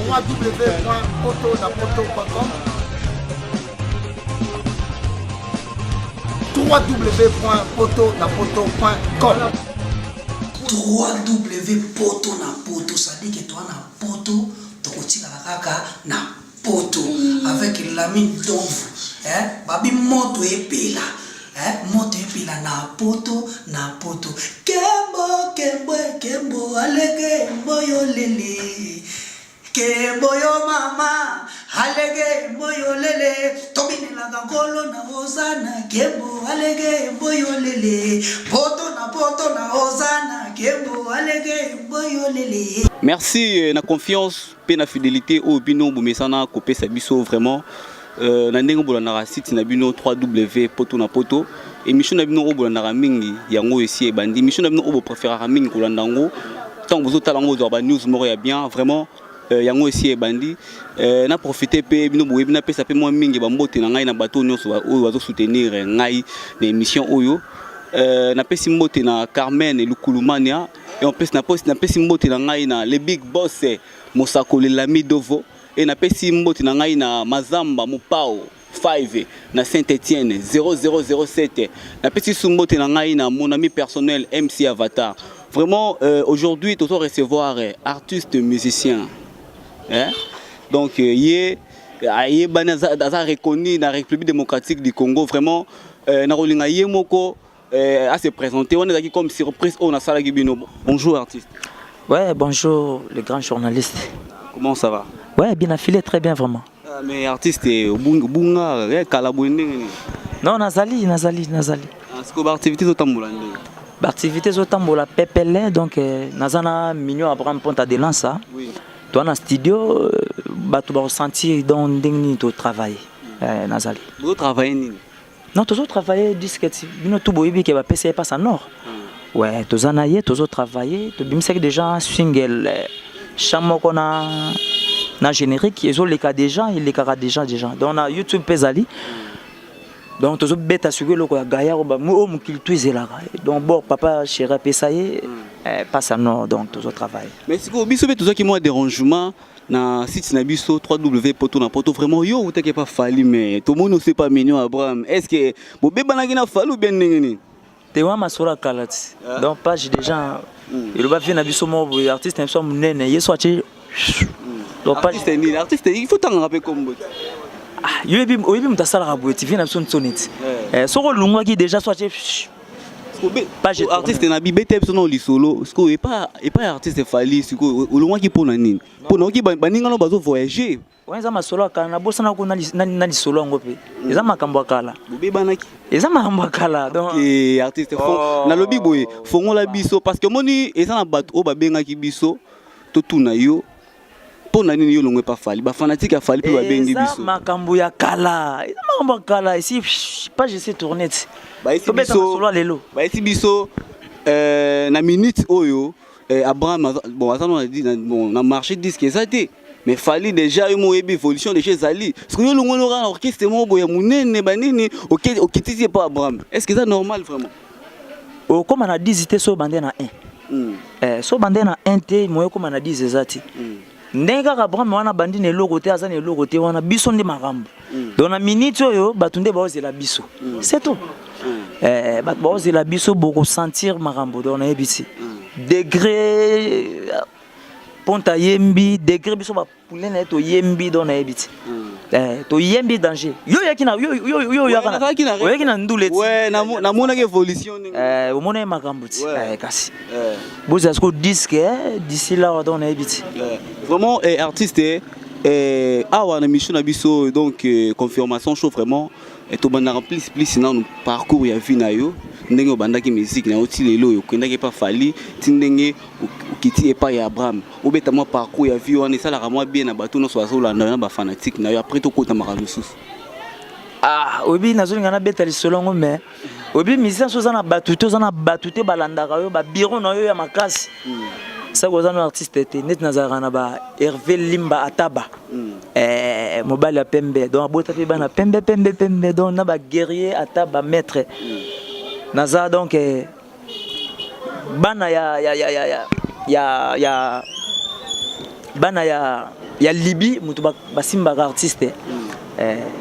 www.potonapoto.com www.potonapoto.com 3W poto na poto, c'est-à-dire que toi na poto tokotikala kaka na poto avec Lamine Donvu, eh babi moto epela, eh moto epela na poto na poto. Kembo kembo kembo alege mboyo lele. Kembo yo mama alege mboyo lele tobinelaka nkolo na ozana kembo alege mboyo lele poto na poto na ozana kembo alege mboyo lele. Merci na confiance pe na fidélité oyo bino bomesana kopesa biso vraiment na ndenge bolandaka site na bino 3W poto na poto. Émission na bino oyo bolandaka mingi yango esi ebandi. Émission na bino oyo bopréféraka mingi kolanda yango ntango bozotala yango bozwaka ba news moko ya bien vraiment. Yango esi ebandi. Na profiter pe bino boyebi napesa pe mwa mingi bambote na ngai na bato nyonso oyo bazosoutenir ngai na émission oyo. Napesi mbote na Carmen Lukulumania et en plus napesi mbote na ngai na le big boss Mosakoli Lami Dovo et napesi mbote na ngai na Mazamba Mopao 5 na Saint-Étienne 0007. Napesi su mbote na ngai na mon ami personnel MC Avatar. Vraiment aujourd'hui tozo recevoir artiste musicien, hein? Donc ye ayebani aza reconnu na République démocratique du Congo vraiment. Na kolinga ye moko à se présenter, on est comme surprise on a salaki bino. Bonjour artiste. Ouais, bonjour le grand journaliste. Comment ça va? Ouais, bien affilé, très bien vraiment. Ah, mais artiste bunga kala boye ndenge nini? Non, nazali nazali nazali. Ah, siko ba activité zotambola ndenge? Ba activité zotambola pepele donc nazana Mignon Abraham Ponta de Lança. Oui. Toi na studio bato ba ressentir donc ndenge nini to travailler. Nazali. Bo travailler nini? Non, tozo travailler disque bino tout boyebi ke ba pesa passe en nord. Ouais, tozana ye tozo travailler, to bimisaki déjà single chant moko na na générique ezoleka déjà, elekaka déjà déjà. Donc na YouTube pezali. Donc tozo beta sur eloko ya Gaia ba mo mokili tout ezelaka. Donc bon papa chéri pesa ye passe en nord donc tozo travailler. Mais siko biso be tozaki moi dérangement na site na biso 3W poto na poto vraiment yo utaki pas Fally mais tout monde sait pas Mignon Abraham. Est-ce que bobebanaki na Fally ou bien ndenge nini? Te wa masolo kala ti. Donc page déjà il va venir na biso mo artiste na biso munene yeso atie. Donc page artiste ni artiste il faut tanga rappeler comme bote. Ah yo ebi oyebi mutu asalaka boye ti vient na biso nsoneti. Soko lungwaki déjà so atie. Page artiste na bibete biso na lisolo siko et pas artiste Fally siko olongwaki pona nini? Pona oki baninga no bazo voyager. Ouais, eza masolo ya kala, nabosana ko na lisolo yango pe. Eza makambo ya kala. Bobebanaki. Eza makambo ya kala donc OK artiste fo nalobi boye fongola biso parce que moni eza na bato oyo babengaki biso totuna yo pona nini yo longwe pa Fally, ba fanatique ya Fally pe babengi biso. Eza makambo ya kala. Eza makambo ya kala ici pas je sais tourner. Baisi biso lelo. Baisi biso na minute oyo Abraham bon azana na dit bon na marché disque eza te. Mais Fally déjà yo mo évolution déjà ezali. Parce que yo longo na orchestre mo boya munene banini OK okitisi pas Abraham. Est-ce que ça normal vraiment? Okoma na 10 te so bande na 1. So bande na 1 te moyo koma na 10 ezati. Ndenge kaka Abraham wana bandi na eloko te aza na eloko te wana biso nde makambo. Donc na minute oyo bato nde baozela biso. C'est tout. Bato baozela biso boko sentir makambo donc nayebisi. Degré Ponta yembi degré biso ba poulet na to yembi donc nayebisi. To yembi danger. Yo yaki na yo yo yo yaka na. Oyaki na ndule. Ouais, na mona évolution ndenge. Omona makambo ti. Kasi. Boza siko disque d'ici là donc nayebisi. Vraiment artiste awa na mission na biso donc confirmation chaud vraiment et to bandaka plus plus na parcours ya vie na yo ndenge obandaki musique na yo ti lelo oyo okendaki pa Fally ti ndenge okiti epai ya Abraham obeta mwa parcours ya vie wana esalaka mwa bien na bato nyonso bazolanda na ba fanatique na yo après tokota makambo mosusu. Ah oyebi nazolinga nabeta lisolo yango mais oyebi musicien so oza na bato te oza na bato te balandaka yo ba bureau na yo ya makasi. Sako oza no artiste te neti nazalaka na ba Hervé Limba Ataba. Mobali ya pembe donc abota pe bana pembe pembe pembe donc na ba guerrier Ataba maître. Naza donc bana ya ya ya ya ya ya ya Bana ya ya Libye mutu basimbaka artiste.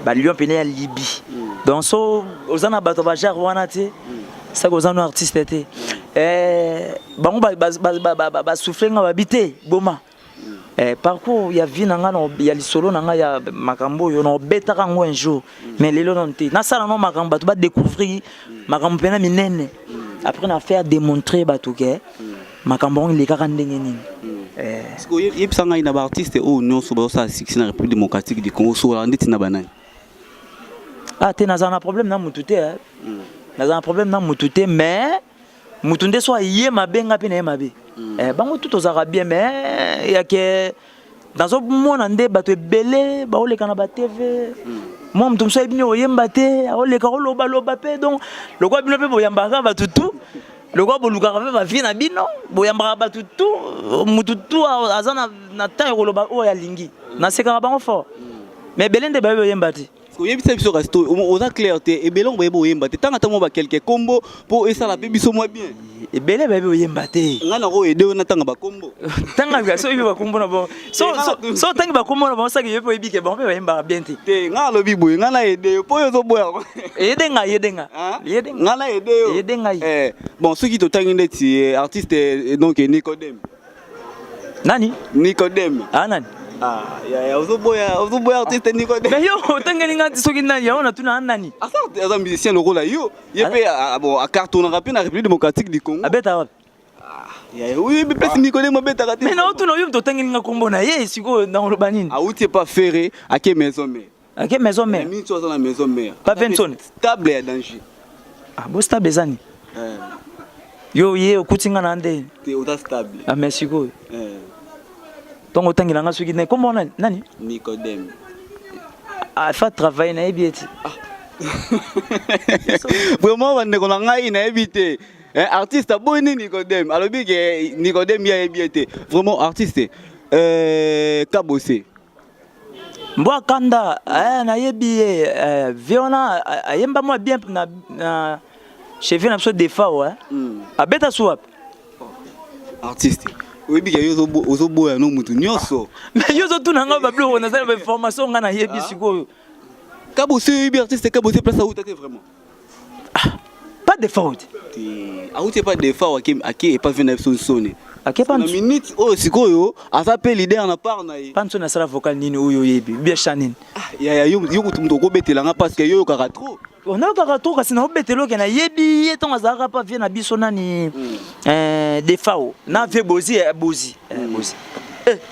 Ba lion pene ya Libye. Donc so oza na bato ba genre wana te. Saka oza no artiste te. Bango ba souffler nga babi te boma. Parcours ya vie na nga ya lisolo na nga ya makambo oyo na obetaka yango un jour. Mais lelo nano te. Nasala no makambo bato ba découvrir makambo pena minene. Après na faire démontrer bato ke makambo yango elekaka ndenge nini. Yebisa ngai na baartiste oyo nyonso bazosala succès na République démocratique du Congo, sokolaka ndeti na banani? Ah te, nazala na problème na mutu te. Nazala na problème na mutu te, mais mutu nde so aye mabe, nga mpe na ye mabe. Bango tu tozalaka bien, mais yake nazomona nde bato ebele baoleka na batv. Mwa moto mosusu ayebi nini oyemba te, aoleka olobaloba mpe. Donc lokola bino mpe boyambaka bato tu, lokola bolukaka mpe bavie na bino, boyambaka bato tu, motu tu aza na temps ya koloba oyo alingi. Nasekaka bango fort, mais ebele nde bayebi oyemba te. Oyebisa biso kasi oza clair te. Ebele ngo bayebi oyemba te, ntango ata mwa bakelke kombo mpo esala mpe biso mwa bien. Ebele bayebi oyemba te. Ngai nako ede oyo natanga bakombo. Tanga so oyebi bakombo na bango. So otangi bakombo na bango, saki yo mpe oyebi ke bango mpe bayembaka bien te. Te, ngai alobi boye, ngai na ede yo mpo oyo ozoboya. Eyede ngai, yede nga. Yede. Ngai na ede yo. Eyede ngai. Bon, soki totangi ndeti artiste, donc Nicodème. Nani? Nicodème. Ah, nani? Ah, ya ozoboya, ozoboya artiste Nicodème. Mais yo otangeli nga soki nani yango, natuna nani? Aza, aza musicien lokola yo. Ye mpe bon, acartonnaka mpe na République démocratique du Congo. Abeta wapi? Oyebi place Nicodème abetaka te? Mais na otuna oyo, moto otangeli nga kombo na ye sikoyo, nakoloba nini? Awuti epa Ferre, ake Maison Mère. Ake Maison Mère. Minso aza na Maison Mère. Pa Benson. Stable ya danger. Ah bo, stable eza nini? Yo ye okuti nga na nde. Te, oza stable. Ah, mais sikoyo ntongo otangela nga soki nani kombo nani nani? Nicodème. Afa travail, nayebi eti. Vraiment, bandeko na ngai, nayebi te. Artiste aboyi nini Nicodème, alobi ke Nicodème ye ayebi ye te. Vraiment, artiste Kabose. Mbwa kanda, nayebi ye. Vie wana ayemba mwa bien na chevie na biso Defao. Abeta su wapi? Artiste, oyebi ke yo ozoboya no mutu nyonso. Mais yo ozotuna nga babiloko, nazali bainformation, nga nayebi sikoyo. Kabose, oyebi artiste Kabose place auta te vraiment? Pas Defao te. Auti epa Defao, ake epa vie na biso nsoni. Ake pa na minute oyo sikoyo aza mpe leader na part na ye. Pa nsoni asala vocal nini oyo oyebi bien, cha nini? Yaya, yo kutu moto okobetelanga parce que yo oyokaka trop. Nayokaka trop, kasi naobetela oke nayebi ye ntango azalaka pa vie na biso nani, Defao na vie Bozi, Bozi, Bozi.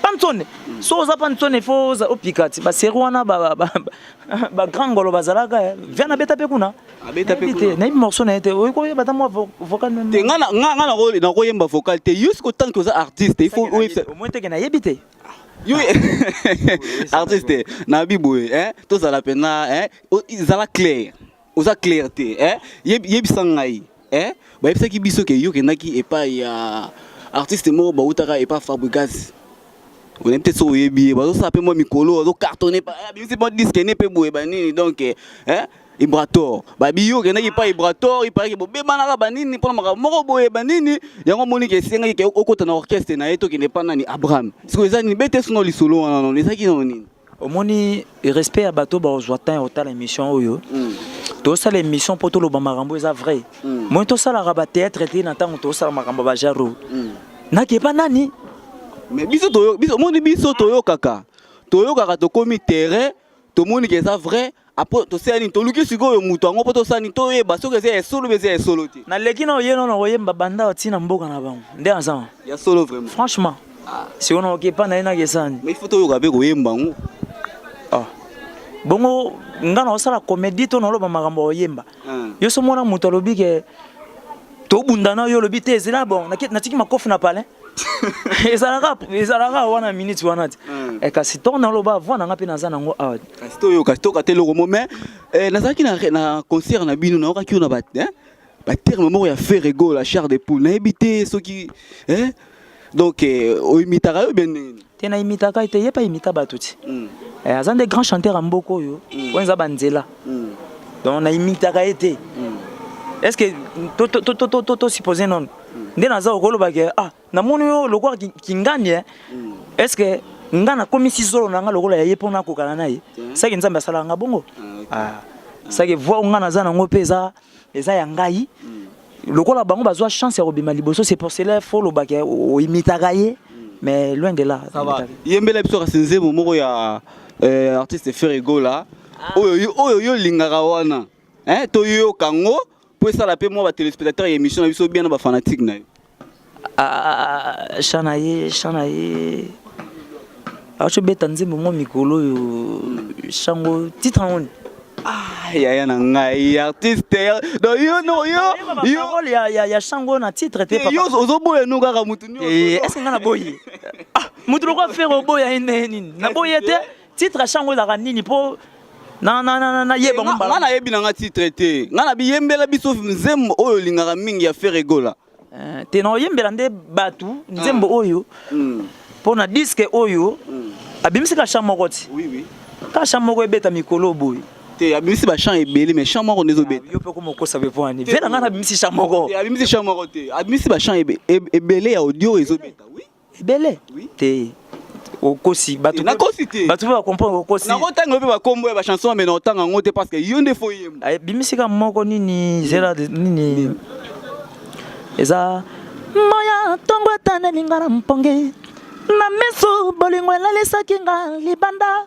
Pansone, so oza pansone, faut opika ti basérie wana, bagrand ngolo bazalaka via na beta mpe kuna. Abeta mpe kuna. Nayebi morceau na ye te, oyoki koyeba ata mwa vocal? Te, nga nakoyemba vocal te. Yo siko, tant que oza artiste, il faut oyebisa. Au moins teke nayebi te. Yo artiste, nayebi boye, tozala mpena, ezala clair. Oza clair te. Yebisa ngai, bayebisaki biso ke yo okendaki epai ya artiste moko bautaka epai Fabregas, oyebi te soki oyebi ye, bazosala mpe mwa mikolo azocartonne, bimisi mwa disque ne mpe boye banini, donc Ibrator. Babi yo okendaki epai Ibrator, iparaki bobebanaka banini mpona makambo moko boye banini yango, omoni ke esengaki ke okota na orchestre na ye, tokende epa nani, Abraham. Sikoyo eza nini? Bete sono lisolo wana nono ezalaki nano nini? Omoni, respect ya bato bazwa temps ya kotala émission oyo. Tosala émission mpo toloba makambo eza vrai. Moi tosalaka bathéâtre te na ntango tosala makambo ya bajaro. Nakepa nani? Mais biso biso omoni, biso toyokaka, toyokaka, tokomi terrain, tomoni ke eza vrai. Après tosala nini? Toluki sikoyo moto yango mpo tosala nini? Toyeba soki eza ya solo mpe eza ya solo te. Naleki na oye nano koyemba banda batina mboka na bango nde aza. Ya solo vraiment? Franchement, sikoyo nakoki epa na ye nakesani. Mais il faut toyoka mpe koyemba yango. Ah. Bongo nga na osala comédie to naloba makambo ya koyemba? Yo so mona moto alobi ke tobunda na yo, olobi te ezela. Bon, natiki makofi na palin, ezalaka, ezalaka wana minute wana te. Kasi ntongo naloba, voix na nga mpe naza nango awa. Kasi toyoka, toyoka te eloko mo. Mais nazalaki na concert na bino, nayokaki yo na baterme moko ya Ferre Gola, chair de poule. Nayebi te soki donc oimitaka yo bien nini? Te, na imitaka te, ye mpe aimita bato ti. Aza nde grand chanteur ya mboka oyo. Oyo eza banzela. Donc na imitaka ye te. Est ce que tosupose nono nde naza okoloba ke ah, namoni yo lokola kingani? Est ce que Nga nakomisi zolo na nga lokola ya ye mpo nakokana na ye. Saki Nzambe asalaka nga bongo. Ah. Saki voix nga naza nango mpe eza eza ya ngai. Lokola bango bazwa chance ya kobima liboso, c'est pour cela faut lobaka oimitaka ye. Mais loin de là. Ça va. Yembela biso kasi nzembo moko ya artiste Ferre Gola. Oyo oyo yo lingaka wana. Hein, toyoka yango po esala mpe mwa batéléspectateur ya émission na biso bien na bafanatique na yo. Ah, chant na ye, chant na ye. Azo beta nzembo mwa mikolo oyo chango titre yango nini? Ah, yaya na ngai artiste donc yo no yo yo parole ya chango na titre te papa. Yo ozoboya no kaka mutu nyonso. Eh, est-ce que nga naboyi? Ah, mutu lokola Ferre oboya ye nde nini? Naboyi ye te. Titre ya chango ezalaka nini po na na na na yeba ngo mbala. Nga nayebi na nga titre te. Nga na biyembela biso nzembo oyo olingaka mingi ya Ferre Gola. Te na oyembela nde bato nzembo oyo mpo na disque oyo abimisi ka chant moko ti. Oui. Ka chant moko ebeta mikolo boye. Te, abimisi ba chant ebele mais chant moko nde ezobeta. Yo mpe komokosa be po ani. Ve na nga nabimisi chant moko. Te, abimisi chant moko te. Abimisi ba chant ebele ya audio ezobeta. Oui. Ebele. Oui. Te. Okosi bato. Nakosi te. Bato mpe bacomprendre okosi. Nakotanga mpe bakombo ya bachanson mais naotanga yango te parce que yo nde fo yemba. Abimisi ka moko nini zela nini eza moya ntongo etaneli nga na mpongi na miso bolingo elalisaki nga libanda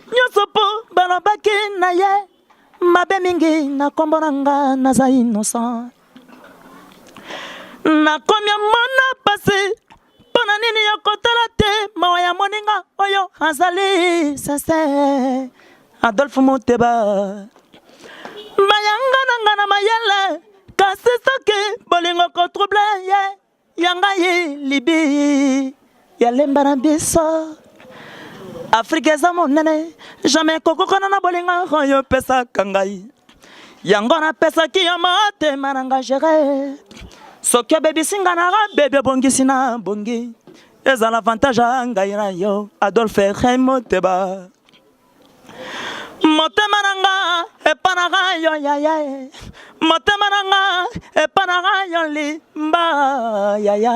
nyonso mpo balobaki na ye mabe mingi na kombo na nga naza innocent nakomi omona pasi mpo na nini yo kotala te mawa ya moninga oyo azali sincere Adolphe Muteba bayanga na nga na mayele kasi soki bolingo kotrouble ye ya ngai libi ya lemba na biso Afrika eza monene jamais kokokana na bolingo oyo opesaka ngai yango napesaki yo motema na nga gere soki obebisi nga na bebi obongisi na bongi ezala avantage ya ngai na yo Adolphe Muteba motema na nga epanaka yo yaya motema na nga epanaka yo limba yaya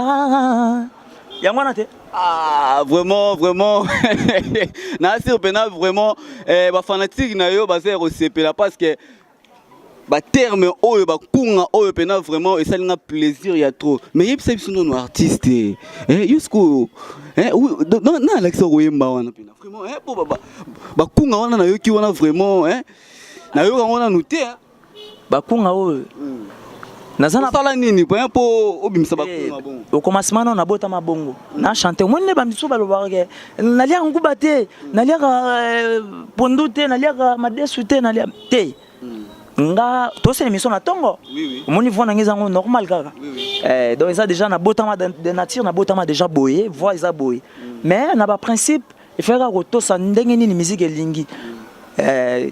yango wana te. Ah, vraiment, vraiment. Nasir pena vraiment ba fanatique na yo baza kosepela parce que ba terme oyo bakunga oyo pena vraiment esali nga plaisir ya trop. Mais yebisa biso nono artiste. Eh, yo sikoyo eh, na alakisa koyemba wana pena. Vraiment eh, po ba bakunga wana nayoki wana vraiment eh, nayoka ngo nanu te. Bakunga oyo naza na osala nini po obimisa bakunga bongo? Au commencement no nabotama bongo na chante omoni nde bamisu balobaka ke naliaka nguba te, naliaka pondu te, naliaka madesu te, nalia te. Nga tosala émission na ntongo omoni voix na nga ezango normal kaka. Donc eza déjà nabotama de nature, nabotama déjà boye, voix eza boye. Mais na baprincipe efai kaka kotosa ndenge nini musique elingi.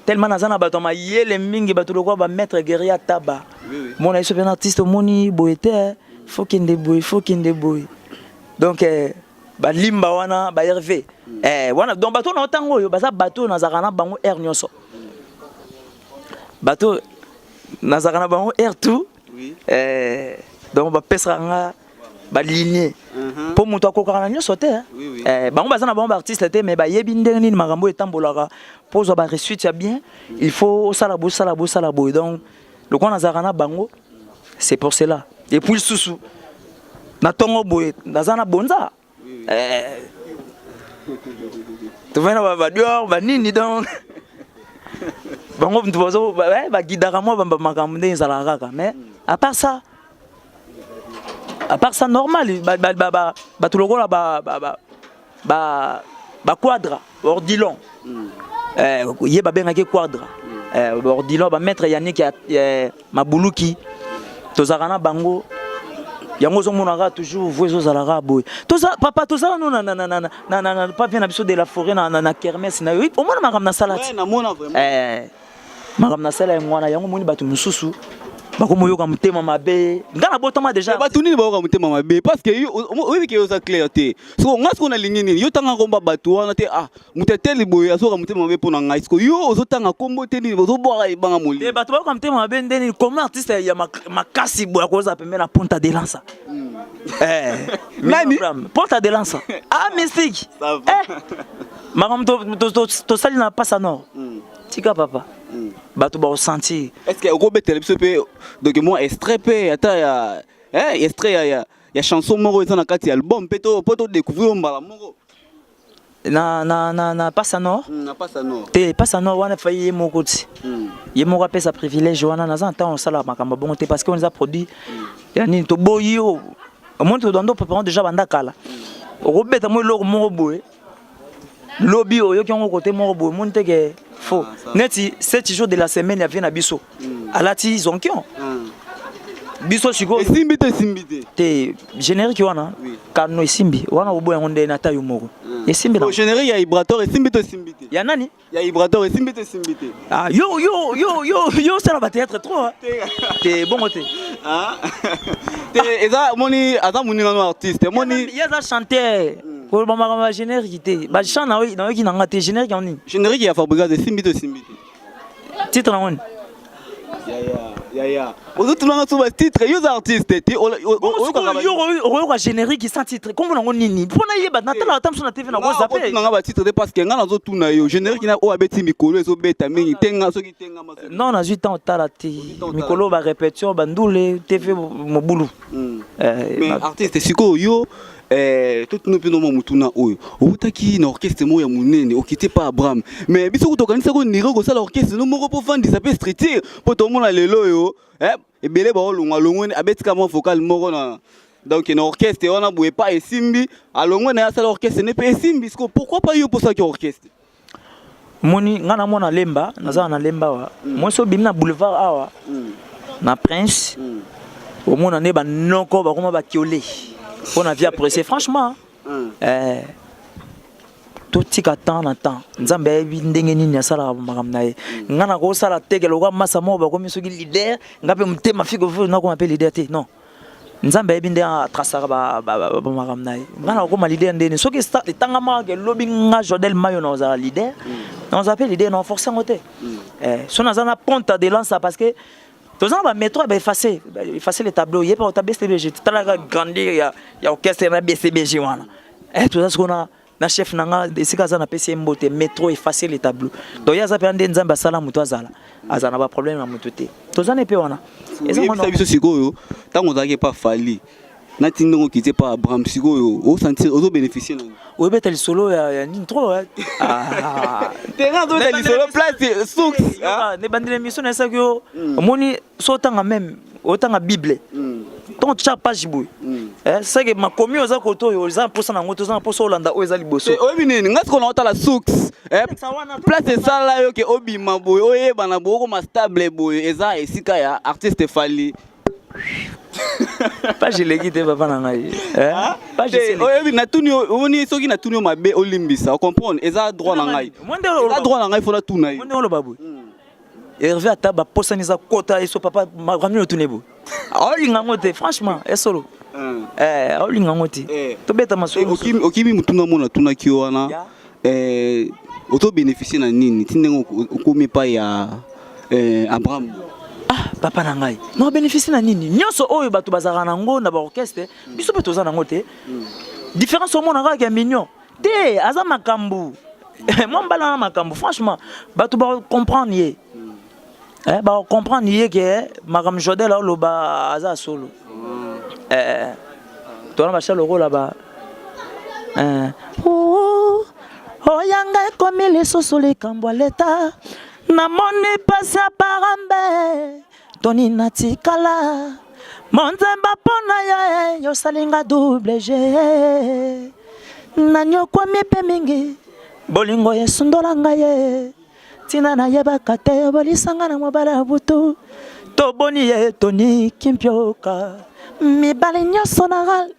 Tellement naza na bato ya mayele mingi, bato lokola bamaître guerrier taba mona biso mpe na artiste omoni boye te, faut kende boye, faut kende boye. Donc balimba wana ba Hervé wana, donc bato na otango oyo baza bato oyo nazalaka na bango aire nyonso, bato nazalaka na bango aire tout. Donc bapesaka nga baligne mpo moto akokaka na nyonso te. Bango baza na bango baartiste te mais bayebi ndenge nini makambo oyo etambolaka mpo ozwa baréussite ya bien, il faut osala boye, osala boye, osala boye. Donc lokola nazalaka na bango, c'est pour cela. Et puis lisusu na ntongo boye naza na bonza, tovai na badior banini, donc bango mutu bazo bagidaka mwa makambo ndenge ezalaka kaka. Mais à part ça normal, bato lokola baquadra ordilon, ye babengaki quadra ordilon, bamaître Yannick ya mabuluki, tozalaka na bango. Yango ozomonaka toujours voix ezozalaka boye. Papa, tozala no papier na biso de la forêt na kermesse na yo, omona makambo nasala ti makambo nasala yango wana. Yango omoni bato mosusu. Bakomoyoka motema mabe. Nga nabotama déjà. Bato nini bayoka motema mabe? Parce que oyebi ke yo oza clair te. Siko nga siko nalingi nini? Yo tanga komba bato wana te. Ah, moto ateli boye azoyoka motema mabe mpo na ngai. Siko yo ozotanga kombo te, nini ozobwaka ebanga molimo? Te, bato bayoka motema mabe nde nini? Comment artiste ya makasi boye akozala pembeni na Ponta de Lança? Eh, Nani? Ponta de Lança. Ah, mystique. Ça va. Eh, makambo tosali na Pasa Nord. Tika papa. Bato bakosentir. Est ce que okobetela biso mpe donc mwa extrait mpe ata ya extrait ya chanson moko eza na kati ya album mpe to mpo todécouvrir yo mbala moko? Na Pasa Nord? Na Pasa Nord. Te, Pasa Nord wana fai ye moko ti. Ye moko apesa privilège wana. Naza na ntango osala makambo bongo te, parce que wana eza produit ya nini toboyi. Yo omoni, todando préparant déjà banda kala. Okobeta mo eloko moko boye, lobi oyoki yango kote moko boye, omoni te ke faux. Ah, ça. Neti 7 jours de la semaine ya vie na biso, alati zonkion biso sikoyo. Esimbi te, esimbi te. Te, générique wana. Kano esimbi wana, oboya yango nde nata yo moko esimbi na. Oh, générique ya Ibrator esimbi te, esimbi te? Ya nani? Ya Ibrator esimbi te, esimbi te? Ah, yo yo yo yo yo osala bathéâtre trop, hein? Te, bongo te. Ah. Te, eza omoni aza moninga no artiste, omoni. Ye aza chanteur, koloba makambo ya générique te. Bachant nayoki nanga te. Générique yango nini? Générique ya Fabregas esimbi te, esimbi te? Titre nango nini? Yaya, yaya, ozotunanga so batitre? Yo oza artiste te. Bongo yo okoyoka générique sans titre? Kombo nango nini mpo nayeba? Natalaka ata mosu na TV, nakozape. Otunanga batitre te, parce que nga nazotuna yo générique na oyo abeti mikolo ezobeta mingi te. Nga soki te nga Non, nazwi temps otala te. Mikolo barépétition, bandule, TV, mobulu. Mais artiste, sikoyo yo totuna mpe noma motuna oyo: outaki na orchestre moko ya monene, okite pa Abraham, mais biso kutokanisaki ondire kosala orchestre no moko mpo vandisa mpe structure, mpo tomona lelo oyo ebele baolongwa longwe, abetika mwa vocal moko na donc na orchestre wana boye pa esimbi, alongwe na ye, asala orchestre ne mpe esimbi. Sikoyo pourquoi pas yo mposalaki orchestre? Moni nga na mwana Lemba, naza na Lemba awa. Mwasi obimi na boulevard awa na Prince, omona nde banoko bakoma bakiole mpo na vie apprécier franchement. Totika temps na temps. Nzambe ayebi ndenge nini asalaka makambo na ye. Nga nakosala teke lokola masa moko bakomi soki leader, nga mpe motema fiko nakoma mpe leader te. Non, Nzambe ayebi nde atrasaka bamakambo na ye. Nga nakokoma leader ndeni soki etangamaka elobi nga Jodel Mayo na ozala leader, nazala mpe leader, na force yango te. So naza na Ponta de Lança, parce que toza na bamétro ya baefface, efface le tableau. Ye mpe ota BCBG, totalaka grandir ya orchestre na BCBG wana. Toza sikoyo na chef na nga esika aza, napesi ye mbote, métro effacer le tableau. Donc ye aza mpenza nde Nzambe asala moto azala, azala na baproblème na moto te. Toza ne mpe wana. Oyebisa biso sikoyo, ntango ozalaki epa Fali, nati ndenge okiti epa Abraham, sikoyo osentir ozobénéficie nani? Oyebeta lisolo ya nini trop? Te, nga azobeta lisolo place source. Nebandela émission nayesaki yo, omoni so otanga même otanga Bible, ntongo tya page boye, seke makomi oza kote oyo oza na mposa nango te, oza na mposa olanda oyo eza liboso. Oyebi nini? Nga sikoyo naotala source, place esala yo ke obima boye, oyebana boye, okoma stable boye, eza esika ya artiste Fali. Page eleki te, papa na ngai. Oyebi, natuni, omoni soki natuni yo mabe, olimbisa, ocomprendre, eza droit na ngai, eza droit na ngai, fo natuna ye. Ndenge oloba boye, Hervé, ata baposani eza kota eso papa makambo otuni boye, aolinga yango te. Franchement, esolo aolinga yango te. Tobeta masolo. Okimi motuna mona atunaki yo wana, ozobénéficie na nini ti ndenge okomi epai ya Abraham? Ah, papa na ngai, na bénéficie na nini? Nyonso oyo bato bazalaka nango na baorchestre, biso mpe toza nango te. Différence omona kaka ya mignon te, aza makambo mwa mbala na makambo. Franchement, bato bacomprendre ye, bacomprendre ye ke makambo Jodel aoloba aza solo. Tona basha lokola ba oyanga ekomi lisusu likambo ya leta. Namoni pasi ya parambe toni natikala monzemba mpo na ye. Yosalinga double g, nanyokwami mpe mingi. Bolingo esundola ngai ye, ntina nayebaka te. Bolisanga na mobali ya butu, toboni ye Toni Kimpioka, mibali nyonso na ral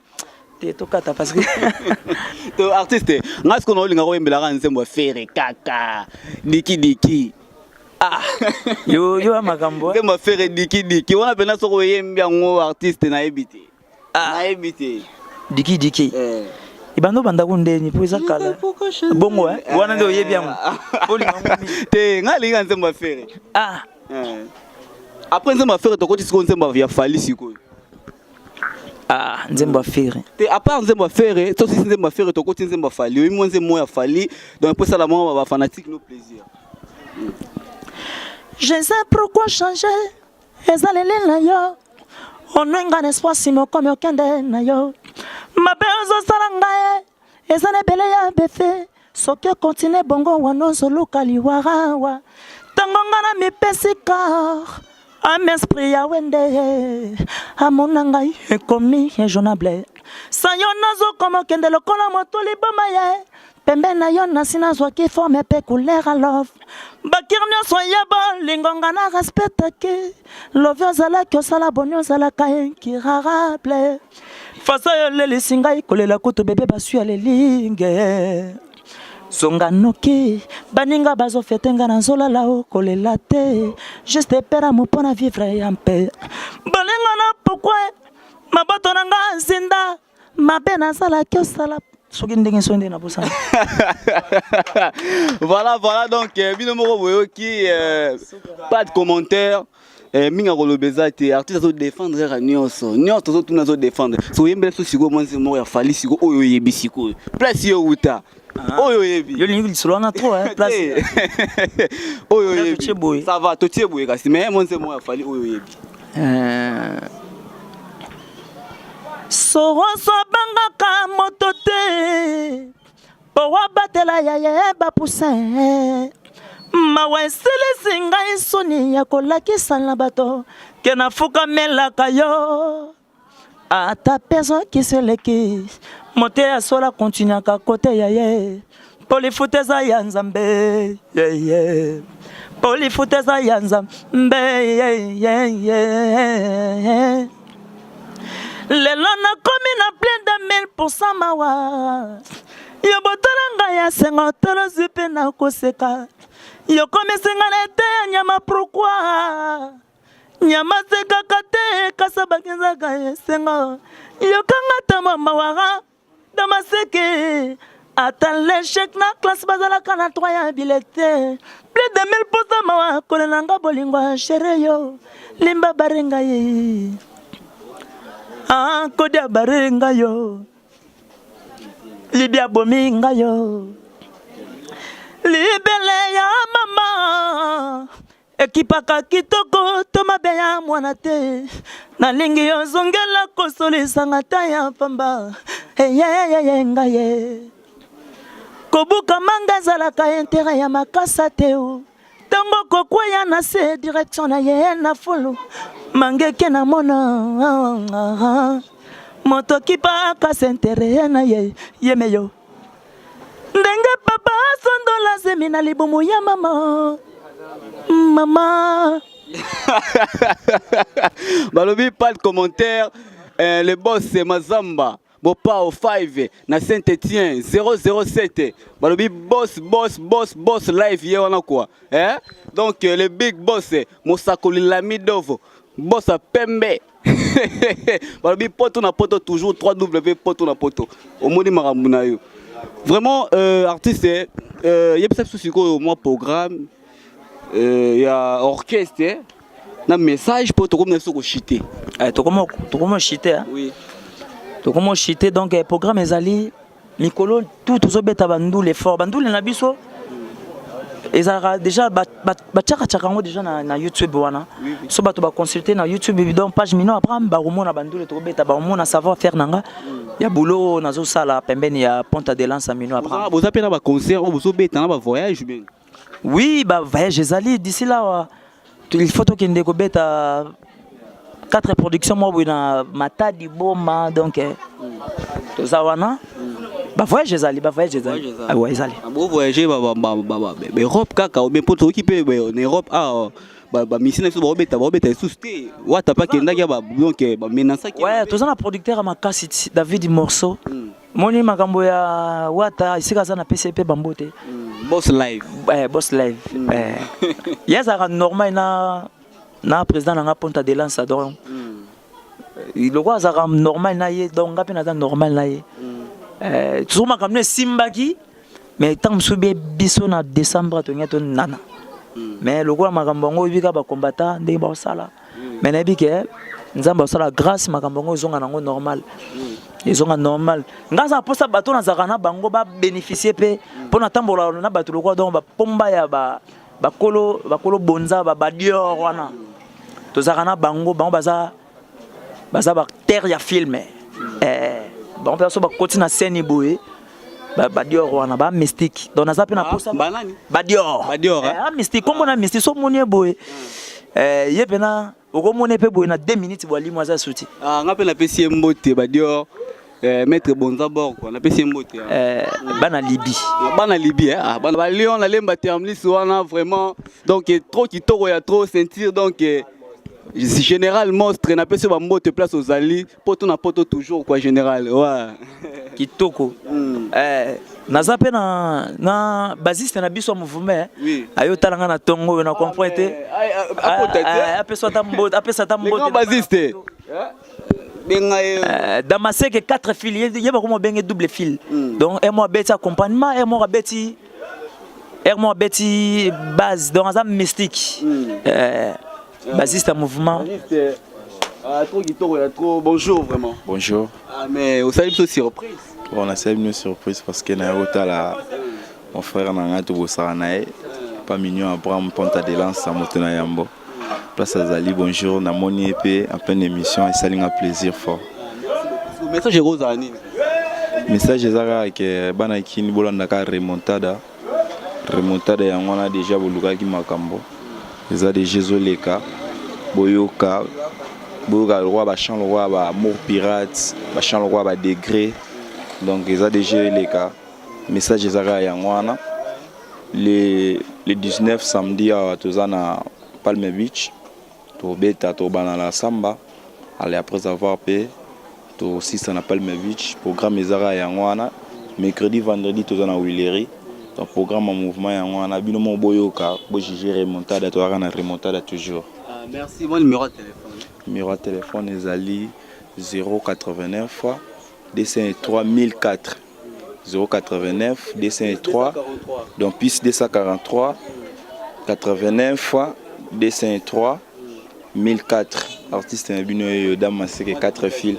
te. Tokata parce que To artiste, ngai sikoyo naolinga koyembelaka nzembo ya Fere kaka dikidiki. Ah, yo yo ya makambo. Nzembo ya Ferre diki diki wana mpenza soki oyembi yango artiste nayebi te. Ah. Nayebi te. Diki diki. Eh. Ebanda obanda ko ndeni po eza kala. Bongo eh wana nde oyebi yango. Olinga yango mingi. Te ngai alinga nzembo ya Ferre. Ah. Eh. Après nzembo ya Ferre tokoti sikoyo nzembo ya Fally sikoyo. Ah, nzembo ya Ferre. Te à part nzembo ya Ferre, tosisi nzembo ya Ferre tokoti nzembo ya Fally. Oyebi mwa nzembo ya Fally, donc mpo esala mwa ba fanatique no plaisir. Je sais pourquoi changer ezaleli na yo onwenga na espoir nsima okomi okende na yo mabe ozosala ngai eza na ebele ya befe soki okontinue bongo wana ozoluka liwarawa ntango nga na mipesi kar ame esprit ya wende amona ngai ekomi injournable sa yo nazokoma okende lokola moto liboma ye Pembe na yo nasi nazwaki forme pe couleur ya love bakir nyonso ya bolingo nga na respectaki love ozalaki osala boni ozalaka incurable faso oyo olelisi ngai kolela kutu bebe baswi alelinge zonga noki baninga bazofete nga nazolala o kolela te juste eperamu mpo na vivre ya mpe bolingo na pokwe maboto na nga nzinda mabe nazalaki osala soki ndenge soki ndenge nabosana. Voilà, voilà, donc euh, bino moko boyoki euh, pas de commentaire eh, mingi akoloba eza te. Artiste azodefendre kaka nyonso nyonso tozotuna, azodefendre. So oyembela biso sikoyo mwa nzembo moko ya Fally sikoyo oyo oyebi sikoyo place yo wuta oyo oyebi. Yo lingi lisolo wana trop hein, place oyo oyebi, ça va, totie boye kasi, mais mwa nzembo moko ya Fally oyo oyebi. Soroso abangaka moto te mpo abatela ya ye bapoussin. Mawa esilisi ngai soni ya kolakisa na bato ke nafukamelaka yo. Ata peso kisi eleki mote ya sola kontinuaka kote ya ye mpo lifuta eza ya Nzambe yeah, yeah. Mpo lifuta eza ya Nzambe yeah, yeah, yeah. Lelo nakomi na plein de 1000% mawa yo botala ngai ya sengo tolozwi mpe na koseka yokomisi ngai na ete ya nyama pourquoi nyama sekaka te kasa bakenzaka esengo yokanga ta mwa mawara damaseke ata l'échec na classe bazalaka na droit ya bilete plus de 1000 posa mawa kolela nga bolingo ya chere yo limba barenga ye ah, kodia barenga yo libia bomi nga yo libele ya mama ekipaka kitoko to mabe ya mwana te nalingi yo zongela kosolisanga ta ya pamba eyeyeye ngai ye kobuka manga ezalaka intere ya makasa te o ntango kokweya na se direction na ye na fulu mangeke na mona moto kipa akasa intere na ye yemeyo ndenge papa asondola zemi na libumu ya mama mama. Balobi pas de commentaire le boss Mazamba Mopao 5 na Saint-Étienne 007 balobi boss boss boss boss live ye wana quoi eh? Donc le big boss mosakoli Lamidovo boss ya pembe balobi poto na poto toujours 3W poto na poto omoni makambo na yo vraiment artiste yebisa biso sikoyo mwa programme ya orchestre na message mpo tokomi na biso koshite. Eh, tokoma chite hein? Oui. Tokoma chite donc programme ezali mikolo tout tozobeta bandule fort bandule na biso ezalaka déjà batiakatiaka yango déjà na YouTube wana so bato baconsulte na YouTube donc page Mino Abraham bakomona bandule tokobeta bakomona savoir faire na nga ya boulot nazosala pembeni ya Ponta de Lança Mino Abraham. Boza mpe na baconcert oyo bozobeta na bavoyage bien? Oui, bavoyage ezali d'ici là il faut tokende kobeta quatre productions moko boye na Matadi Boma donc toza wana bavoyage ezali bavoyage ezali. Ah, ouais, ezali. Bovoyage baEurope kaka ou bien mpo tokoki mpe na Europe awa bamisi na biso baobeta lisusu te wata mpe akendaki donc bamenaçaki. Ouais, toza na producteur ya makasi David Morceau moni makambo ya wata esika aza na pesi mpe bambote. Boss live. Eh, boss live. Eh. Ye azalaka normal na na président na nga Ponta de Lança donc lokola azalaka normal na ye donc nga mpe naza normal na ye. Eh, toujours makambo no esimbaki mais ntango mosusu be biso na décembre tolingi tonana mais lokola makambo yango oyebi kaka bakombata ndenge baosala mais nayebi ke Nzambe asala grâce, makambo yango ezonga nango normal, ezonga normal. Nga aza mposa bato nazalaka na bango babénéficie mpe mpo natambola na bato lokola donc bapomba ya bakolo bakolo bonza badior wana tozalaka na bango. Bango baza baacteur ya film. Eh, bango mpe so bakoti na scène boye, badior wana ba mystique. Donc naza mpe na posa Banani? Badior. Badior, Eh, ah, mystique, kombo na mystique. So omoni ye boye, eh, ye mpena okomona ye mpe boye na 2 minutes bwalimu aza suti. Ah, nga mpe napesi ye mbote, badior, eh, maître Bonza Bor quoi, napesi ye mbote, ah. Eh, bana Libi. Ah, bana Libi, eh? Ah, bana ba Lyon nalemba terminus wana vraiment. Donc eh, trop kitoko ya trop ceinture. Donc eh, général monstre, napesi yo bambote place ozali, poto na poto toujours quoi, général, ouais. Kitoko. Eh, naza mpe na basiste na biso ya mouvement. Ayo tala nga na ntongo oyo na comprendre te. Akota te. Ah, apesa ata mbote, apesa ata Le grand mbote. basiste, benga ye. Damaseke 4 fil, ye bakoma obenge double fil. Donc un mois abeti accompagnement, un mois abeti, un mois abeti base. Donc aza mystique. Basiste ya mouvement. Basiste, ah, trop kitoko ya trop. Bonjour vraiment. Bonjour. Ah, mais osali biso surprise. Bon, nasali bino surprise parce que naye kotala mon frère na ngai, tobosaka na ye pa Mignon Abraham Ponta de Lance, moto na yambo place azali. Bonjour, namoni ye mpe en pleine émission, esali nga plaisir fort. Message ekozala nini? Message eza kaka ke bana kini bolandaka remontada. Remontada yango wana déjà bolukaki makambo eza déjà ezoleka. Boyoka, boyoka lokwa bachant, lokwa baamour pirate, bachant lokwa badegré. Donc eza déjà eleka. Message eza kaka yango wana, le 19 samedi awa toza na Palme Beach, tobeta, tobana na samba. Ale après avoir mpe tosisa na Palme Beach, programme eza kaka yango wana. Mercredi, vendredi toza na Willery. Donc programme ya mouvement yango wana. Bino moko boyoka, bojuge remontada, tozalaka na remontada toujours. Ah, merci. Mon numéro de téléphone? Numéro ya téléphone ezali 089 203 1004, 089 203, donc plus 243 89 203 1004. Artiste na bino oyo Damaseke 4 fil,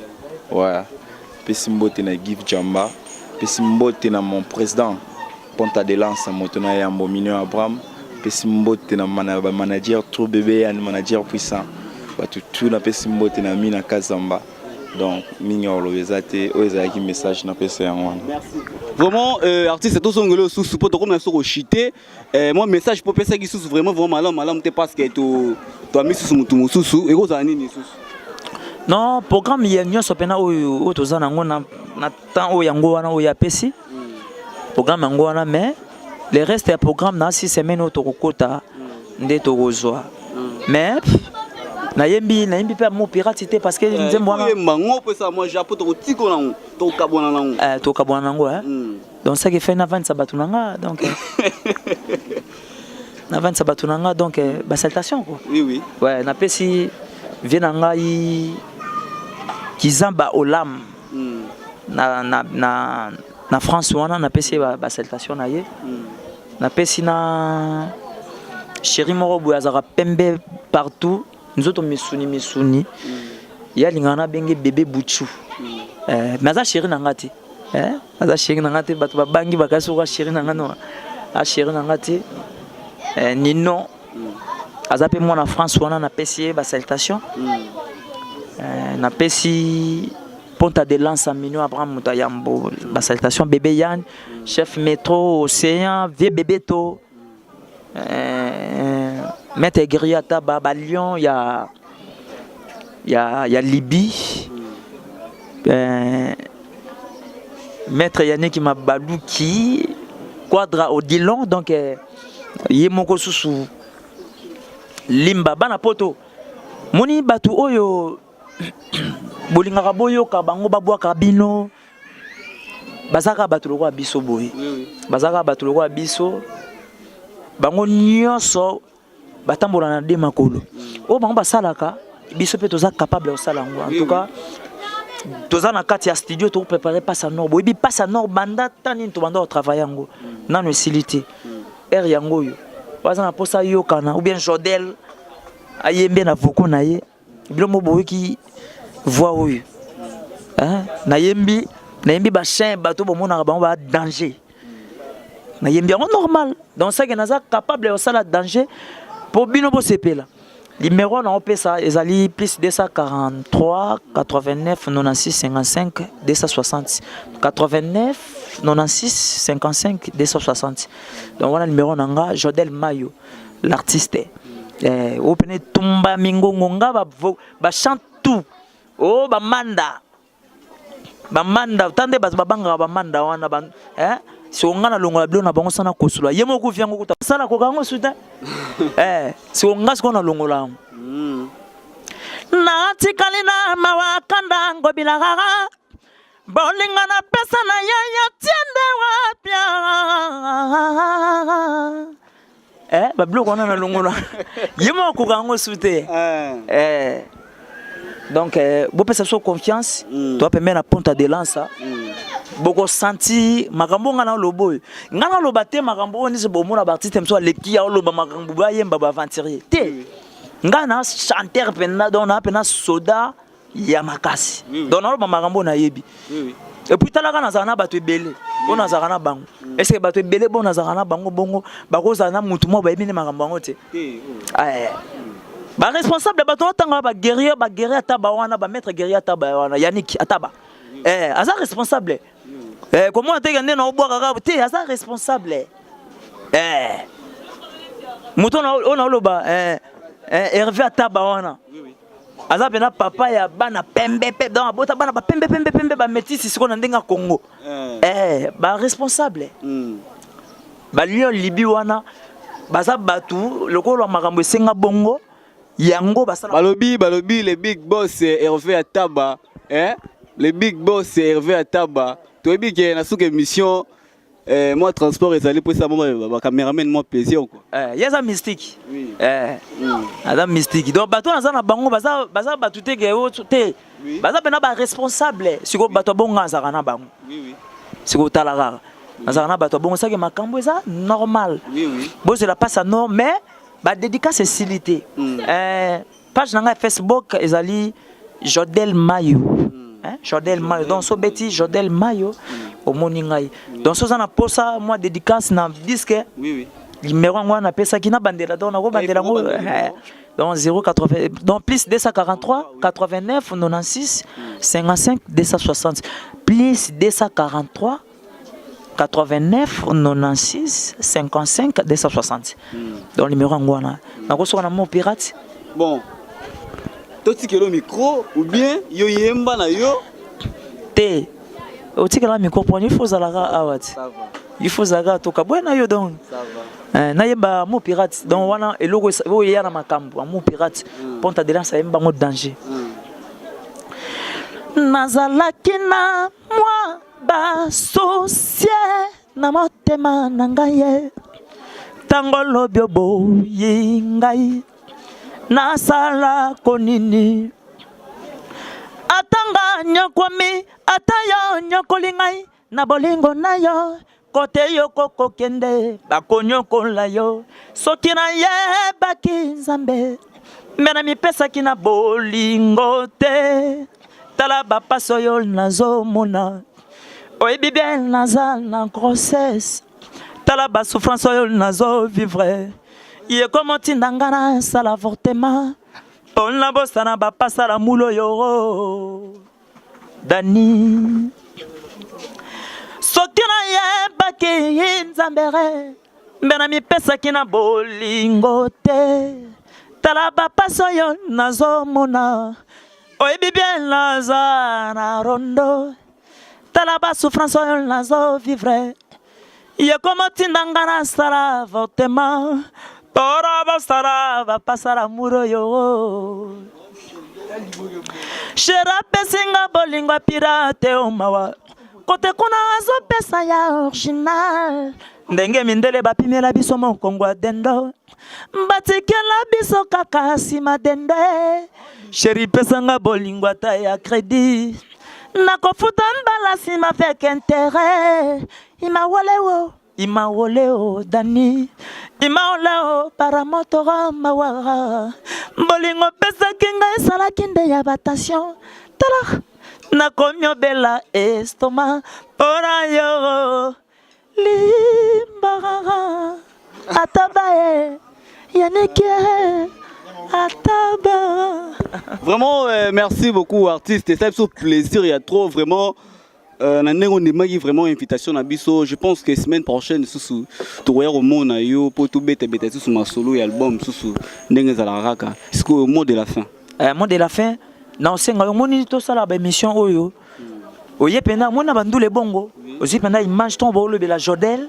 ouais. Pesi mbote na Give Jamba, pesi mbote na mon président Ponta de Lance, moto na yambo Mignon Abraham, pesi mbote na mana ba manager trop bébé yani manager puissant, bato tu napesi mbote na Mina Kazamba. Donc mingi ya koloba eza te, oyo ezalaki message napesa yango wana. Vraiment, artiste, tozongela osusu mpo tokomi na biso koshite. Mwa message mpo opesaki susu vraiment vraiment malamu malamu te, parce que toami susu motu mosusu, ekozala nini lisusu? Non, programme ya nyonso mpena oyo oyo toza nango na temps oyo yango wana oyo apesi programme yango wana. Mais le reste ya programme na 6 semaines oyo tokokota nde tokozwa. Mais pff, nayembi, nayembi mpe amour pirate te parce que nzembo wana oyemba ngo mpo esala mwa ja mpo tokotika nango, tokokabwana nango. Tokabwana nango, eh? Donc ça qui fait navandisa bato na nga, donc navandisa bato na nga, donc basalutation quoi. Oui. Ouais, napesi vie na ngai Kizamba Olam na France wana, napesi ye basalutation na ye. Napesi na chéri moko boye azalaka pembe partout, nzoto misuni misuni, ye alingaka nabenge bébé Buchu. Eh, mais aza chéri na nga te. Eh, aza chéri na nga te. Bato babangi bakasi oka chéri na nga no a chéri na nga te. Eh, Nino aza mpe mwana France wana, napesi ye basalutation. Eh, napesi Ponta de Lance Mignon Abraham moto ayambo basalutation, bébé Yann, chef métro Océan, vieux bébé to maître Griata ba balion ya Libye, maître Yannick Mabaluki Quadra Odilon. Donc ye moko susu limba bana poto moni bato oyo bolingaka boyoka bango babwaka bino. Baza kaka bato lokola biso boye. Baza kaka bato lokola biso. Bango nyonso batambola na de makolo. Oyo bango basalaka, biso mpe toza capable ya kosala yango. En tout cas, toza na kati ya studio tokoprépare passe à nord. Boyebi passe à nord banda ta nini tobanda kotravaille yango. Nano esili te. Heure yango oyo. Baza na posa yokana ou bien Jodel ayembe na vocaux na ye. Biloko boyoki voix oyo. Hein? Nayembi, nayembi ba chien bato bomonaka bango ba danger. Nayembi yango normal. Donc ça que naza capable ya kosala danger po bino bosepela. Numéro na opesa ezali plus 243 89 96 55 260 89 96 55 260. Donc voilà numéro na nga Jodel Mayo l'artiste. Eh, opene tumba mingongo nga ba, ba chante tout. Oh ba manda. Ba manda tande bato babangaka ba manda wana ba eh siko nga nalongola bilo na bango sana kosula ye moko kufi yango kuta sala koka yango suta eh siko nga siko nalongola yango natikali na mawa kanda ngobila rara bolingo napesa na ye ya tiende wapia eh babiloko wana nalongola ye moko akoka yango su te eh. Donc eh, bopesa biso confiance. Toa pembeni na Ponta de Lança. Bokosanti makambo nga naoloba oyo nga naloba te, makambo oyo nisi bomona baartiste mosusu aleki ya oloba makambo bayemba baaventurier te. Nga na chanteur mpenza, donc na mpenza soda ya makasi. Donc naloba makambo oyo nayebi. Et puis talaka, nazala na bato ebele oyo nazalaka na bango. Est ce que bato ebele bo nazalaka na bango bongo bakozala na mutu moko bayebi nde makambo yango te? Eh. Baresponsable bato otanga baguerrier, baguerrier ata ba wana, bamaître guerrier ata ba wana, Yannick ataba eh, aza responsable eh, komona teke nde na obwaka kaka te, aza responsable eh. Moto oyo naoloba eh, eh, Hervé ataba wana aza mpena papa ya bana pembe pe, donc abota bana bapembe pembe pembe, bamétisi sikoyo na ndenge ya Congo. Eh, baresponsable balion libi wana baza bato lokola makambo esenga bongo yango basala. Balobi le big boss Hervé Ataba, eh? Le big boss Hervé Ataba, toyebi ke na suka émission eh, moi transport ezali mpo esala mo bacameraman mwa plaisir quoi. Eh, ye aza mystique. Eh, aza mystique. Donc bato wana aza na bango baza, baza bato te ke oyo te. Baza mpena baresponsable. Sikoyo bato ya bongo azalaka na bango. Sikoyo tala kaka, nazalaka na bato ya bongo soki makambo eza normal. Bozela passe à nord, mais badédicace esili te. Eh, page na ngai ya Facebook ezali Jodel Mayo. Hein? Jodel Mayo. Donc so beti Jodel Mayo omoni ngai. Donc so oza na posa mwa dédicace na disque, numéro yango wana napesaki na bandela, donc nakobandela yango. Bandela. Eh, donc 080, donc plus 243 89 96 55 260, plus 243 89 96 55 260. Donc numéro yango wana nakosoka na mo pirate. Bon, totikelo micro ou bien yo yemba na yo? Te, otikela micro poni il faut ozalaka awa ti. Ça va. Il faut ozalaka toka boye na yo donc. Ça va. Eh, nayemba mo pirate, donc wana eloko oyo eya na makambo amour pirate. Ponta de Lance ayemba bango danger. Nazalaki na mwa basosie na motema na ngai ye ntango lobi oboyi ngai, nasalako nini? Ata nga nyokwami, ata yo nyokoli ngai na bolingo na yo, kote yo kokokende bakonyokola yo. Soki nayebaki Nzambe, me namipesaki na bolingo te. Tala bapasi oyo nazomona, oyebi bien naza na grossesse. Tala basouffrance oyo nazovivre, ye komotinda nga nasala avortement mpo nabosana bapasala mulu oyo dani. Soki nayebaki Nzambe re, mbe namipesaki na bolingo te. Tala bapasi oyo nazomona, oyebi bien naza na rondo. Tala basouffrance oyo nazovivre, ye komotinda nga nasala avortement mpona bosala bapasala muro oyo. Chéri apesi nga bolingo ya pirate o mawa. Kote kuna azopesa ya original. Ndenge mindele bapimela biso mokongo ya dendo. Batikela biso kaka sima dendo. Chéri pesa nga bolingo ata ya crédit. Nakofuta mbala sima avec intérêt. Imawalewo. Imawoleo Dani Imawoleo paramotora mawara Bolingo pesaki ngai esalaki nde ya batension Tala nakomi obela estoma mpona yo Limbarara ata baye yanike ata ba Vraiment, merci beaucoup, artiste. Et ça fait plaisir, il y a trop vraiment. Na ndenge ondimaki vraiment invitation na biso, je pense que semaine prochaine susu tokoya komona yo mpo tobetabeta susu masolo ya album susu ndenge ezalaka kaka. Sikoyo, mot de la fin. Mot de la fin, na osenga yo, omoni tosala baémission oyo, oye mpenza omoni na bandula ebongo, ozwi mpenza image ntongo baolobela Jodel,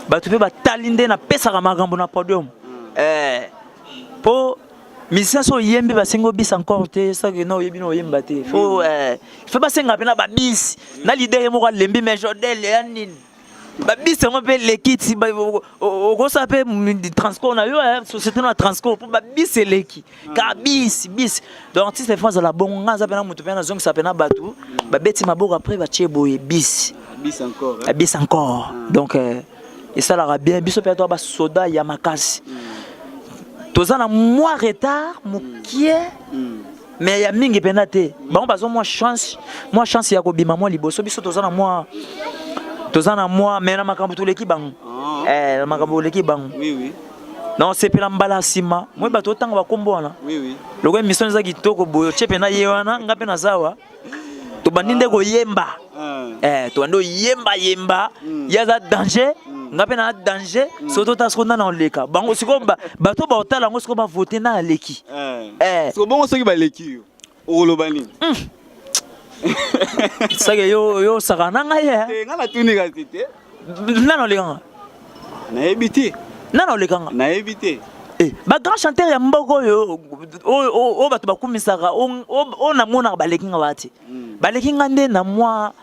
bato mpe batali nde napesaka makambo na podium. Mpo musicien so oyembi, basengi obisa encore te, soki na oyebi na oyemba te, faut basenga mpe na babisi na leader ye moko alembi. Mais Jodel ya nini, babisi yango mpe eleki ti okosala mpe transport na yo, société na transport, mpo babisi eleki kaka bisi bisi. Donc artiste faut azala bongo. Nga aza mpena moto mpe nazongisa mpena bato babeti maboko, après batie boye bisi. Bis encore, hein? Bis encore. Donc esalaka bien. Biso mpe toa basoda ya makasi, toza na mwa retard mokie, mais ya mingi mpenza te. Bango bazwa mwa chance ya kobima mwa liboso. Biso toza na mwa, mais na makambo toleki bango. Na makambo toleki bango. Oui oui Na osepela mbala nsima moi bato otanga bakombo wana. oui oui Lokola émission eza kitoko boye, otie mpenza ye wana, nga mpe naza awa, tobandi nde koyemba. Tobandi oyemba yemba. Ye aza danger, nga mpe na danger. Soki tota sikoyo nana oleka bango, sikoyo bato baotala yango, sikoyo bavote na aleki. Siko bongo, soki baleki yo, okoloba nini? Sake yo osaka na ngai ye. Te, nga natuni kasi te. Nana olekanga. Nayebi te. Nana olekanga. Nayebi te. Bagrand chanteur ya mboka oyo, oyo bato bakumisaka, oyo namonaka, baleki nga baa te. Baleki nga nde na mwa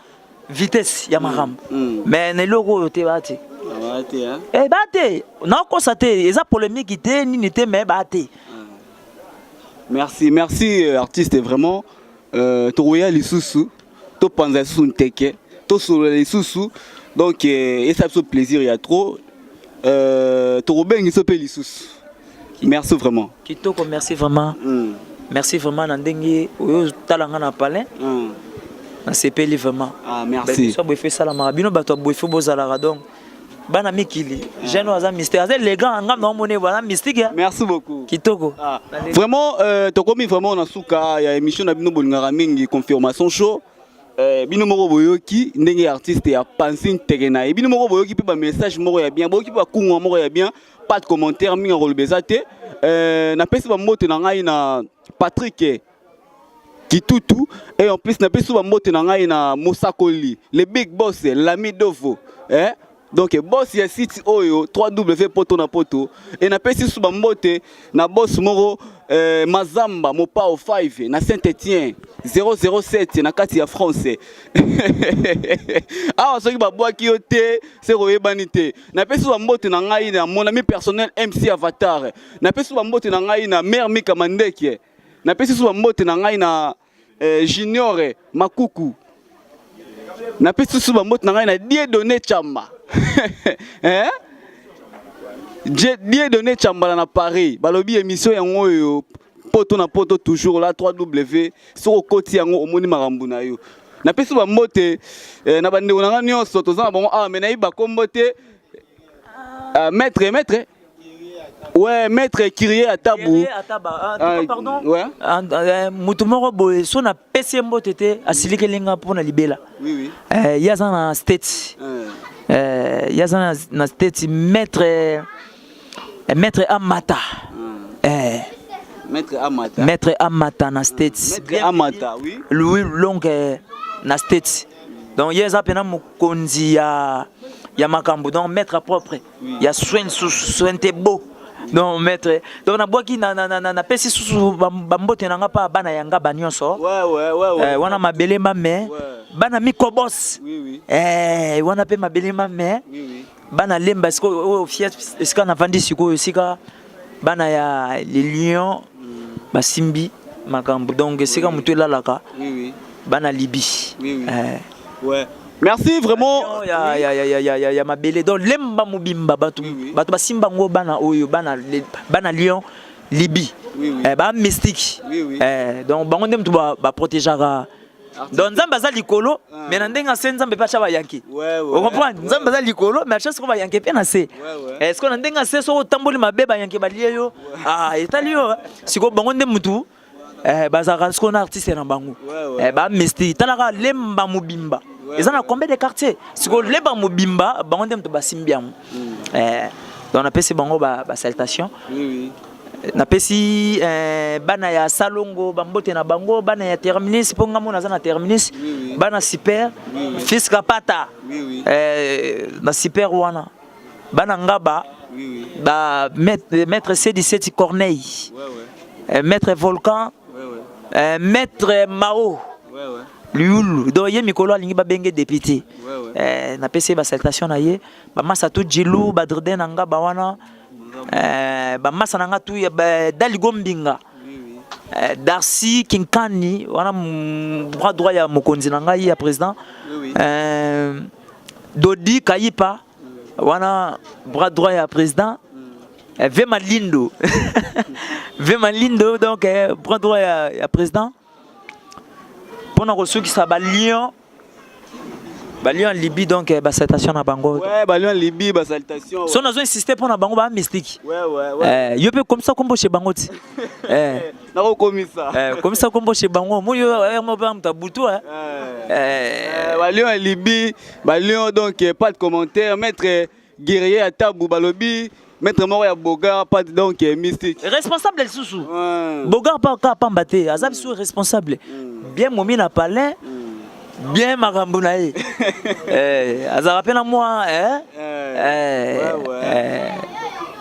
vitesse ya makambo, mais na eloko oyo te, baa te. Ah, te, hein? Baa te, nakokosa te, eza polémique te, nini te, mais baa te. Merci, merci, artiste, vraiment. Tokoya lisusu, topanza lisusu nteke, tosolola lisusu. Donc esala biso plaisir ya trop. Tokobengi biso mpe lisusu. Merci vraiment. Kitoko, merci vraiment. Merci vraiment na ndenge oyo otala nga na palin. Nasepeli vraiment. Ah, merci. Biso boye fe esalamaka, bino bato ya boye fe bozalaka. Donc bana mikili, jeune oyo aza mystique, aza élégant, nga na omoni aza mystique ya. Merci beaucoup. Kitoko. Ah. Vraiment, tokomi vraiment na suka ya émission na bino bolingaka mingi, Confirmation Show. Bino moko boyoki ndenge artiste ya pansi nteke na ye. Bino moko boyoki mpe bamessage moko ya bien, boyoki mpe bakungwa moko ya bien. Pas de commentaire mingi akoloba eza te. Napesi bambote na ngai na Patrick Kitutu, et en plus napesi bambote na ngai na Mosakoli, le big boss Lami Dovo, eh? Donc boss ya site oyo 3W Poto na Poto. E napesi su bambote na boss moko, Mazamba Mopao 5 na Saint Etienne 007 na kati ya France awa. Soki babwaki yo te, se koyebani te. Napesi bambote na ngai na mon ami personnel MC Avatar. Napesi bambote na ngai na mare Mika Mandeke. Napesi su bambote na ngai na Junior Makuku. Napesi su bambote na ngai na Dieudonné Chamba, eh? Dieudonné Chambala na Paris. Balobi émission yango oyo Poto na Poto, toujours la 3W. Soki okoti yango, omoni makambo na yo. Napesi bambote na bandeko na ngai nyonso toza na bango awa, me nayebi bakombo te. Maître, ouais, maître Kirie Atabu. Ah, pardon. Ouais. Motu moko boye, so napesi ye mbote te, asilikeli nga mpona libela. Oui oui. Ye aza na State. Ye aza na State, maître Amata. Maître Amata. Maître Amata na States. Maître Amata, oui. Louis Long na States. Donc ye eza mpena mokonzi ya makambo, donc maître propre. Ya soin susu, soin te beau. Donc maître, donc nabwaki na napesi susu bambote na nga mpa bana ya nga banyonso. Ouais. Wana mabele mame. Bana Mikobos. Oui, oui. Eh, wana pe mabele mame. Oui, oui. Bana Lemba sikoyo oyo fiat esika navandi sikoyo esika bana ya les lions basimbi makambo donc esika moto elalaka Oui, oui. bana Libye. Oui, oui. Eh. Ouais. Merci vraiment. Ya, ya, ya, ya, ya, ya, ya mabele donc Lemba mobimba bato Oui, oui. bato basimba yango bana oyo bana, bana lion Libye. Oui, oui. Eh, ba mystique. Oui, oui. Eh, donc bango nde moto baprotégeaka donc nzambe aza likolo mais na ndenge ase nzambe mpe atya bayanke. Ouais, ouais. Ocomprendre, nzambe aza likolo mais atya sikoyo bayanke mpe na se. Ouais, ouais. Eh, sikoyo na ndenge ase soki otamboli mabe bayanke balie yo, ah, etali yo. Sikoyo bango nde motu eh, bazalaka sikoyo na artiste na bango. Ouais, ouais. Eh, bamystique talaka Lemba mobimba eza na combien de quartier sikoyo Lemba mobimba bango nde moto basimbi yango. Eh, donc napesi bango basalutation. Oui, oui. Napesi eh, bana ya Salongo bambote na bango, bana ya Terminus mpo nga mona aza na Terminus. Oui, oui. Bana super. Oui, oui. Fils Kapata. Oui, oui. Eh, na super wana bana Ngaba. Oui, oui. Ba maître C17 Corneille. Ouais, ouais. Eh, maître Volcan. Ouais, ouais. Eh, maître Mao. Ouais, ouais. Liulu donc ye mikolo alingi babenge député. Ouais, ouais. Eh, napesi ye basalutation na ye, bamasa tu jilu badrede na nga bawana, eh, bamasa na nga tu ya Daligo Mbinga. Oui, oui. Eh, Darcy Kinkani wana bras droit ya mokonzi na ngai ya président. Oui, oui. Eh, Dodi Kayipa wana bras droit ya président. Eh, Vema Lindo. Vema Lindo donc eh, bras droit ya président mpona kosukisa ba lion, ba lion Libye donc eh, basalutation na bango. Ouais, ba lion Libye, ba salutation. So nazo insister mpona bango ba mystique. Ouais. Eh, yo mpe komisa kombo chez bango ti. Eh, Nakokomisa. eh, komisa kombo chez bango moi yo eh, mo mpe moto abutu eh. Ouais. Eh, Ba lion Libye, ba lion donc pas de commentaire, maître guerrier à Tabou Balobi, maître moko ya Bogar, pas de donc mystique. Responsable lisusu. Ouais. Bogar pa kaka pamba te, aza biso responsable bien momi na palais bien makambo na ye. Eh, azalaka mpe na mwa eh? Eh, Eh, ouais, ouais. eh,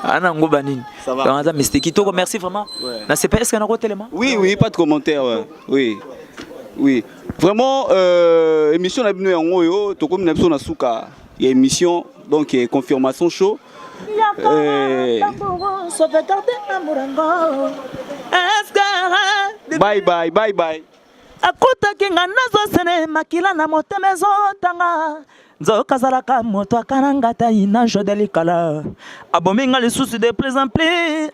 ana ngo banini. Ça va. Donc aza mystique kitoko, merci vraiment. Ouais. Na sepe est ce que nakotelema? Oui, oui, pas de commentaire. Ouais. Oui. Oui. Vraiment, émission na bino yango oyo, tokomi na biso na suka ya émission, donc confirmation show. Bye bye, bye bye. Akutaki nga nazosene makila na motema ezotanga nzoka azalaka moto akananga tai na jode likala abomi nga lisusu de plus en plus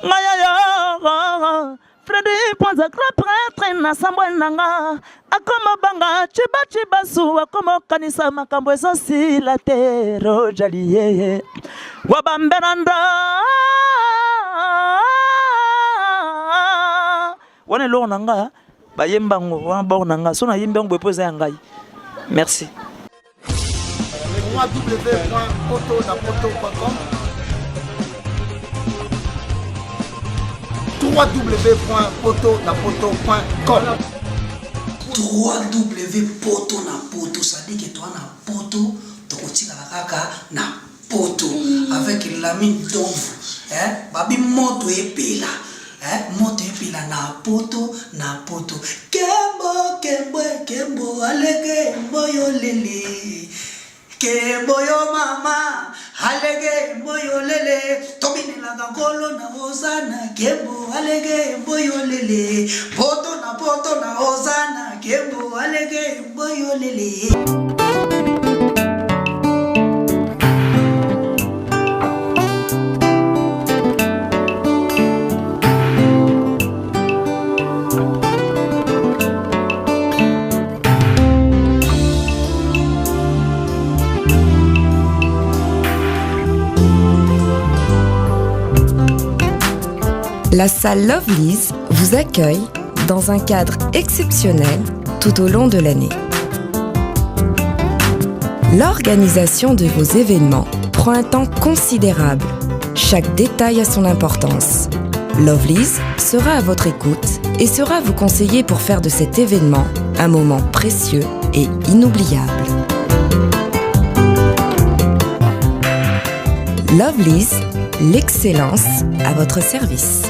ngai oyo Fredi Mwanza grand prêtre na sambwe nanga akoma banga chibachibasu akoma okanisa makambo ezosila te rojali yeye wabambenanda wana eloko na nga bayemba yango wana bor na nga so nayembi yango boye mpo eza ya ngai. Merci. www.potonapoto.com www.potonapoto.com 3W poto na poto, c'est-à-dire que toi na poto tokotikala kaka na poto avec Lamine Donvu, eh, babi moto epela, eh, moto epela na poto na poto kembo kembo kembo alege mboyo lele kembo yo mama alege mboyo lele tobinelaka nkolo na ozana kembo alege mboyo lele poto na poto na ozana kembo alege mboyo lele. La salle Lovely's vous accueille dans un cadre exceptionnel tout au long de l'année. L'organisation de vos événements prend un temps considérable. Chaque détail a son importance. Lovely's sera à votre écoute et sera vous conseiller pour faire de cet événement un moment précieux et inoubliable. Lovely's, l'excellence à votre service.